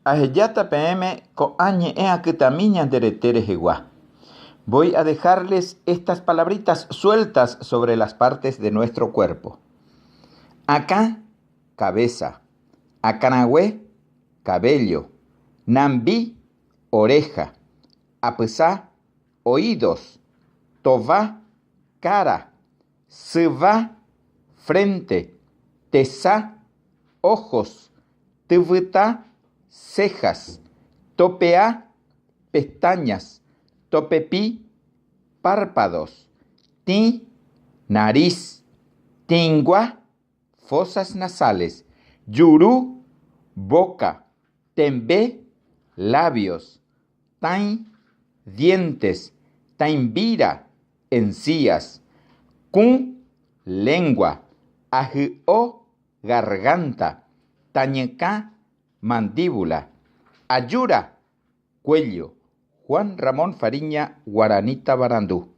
Ahejáta peẽme ko'ã ñe'ẽ akytãmi ñande rete rehegua. Voy a dejarles estas palabritas sueltas sobre las partes de nuestro cuerpo. Akã, cabeza. Akãrague, cabello. Nambi, oreja. Apysa, oídos. Tova, cara. Syva, frente. Tesa, ojos. Tyvyta, cejas. Topea, pestañas. Topepi, párpados. Tĩ, nariz. Tĩngua, fosas nasales. Juru, boca. Tembe, labios. Tãi, dientes. Tãimbíra, encías. Kũ, lengua. Ahy'o, garganta, tañykã, mandíbula, ajúra, cuello. Juan Ramón Fariña, Guarani Tavarandu.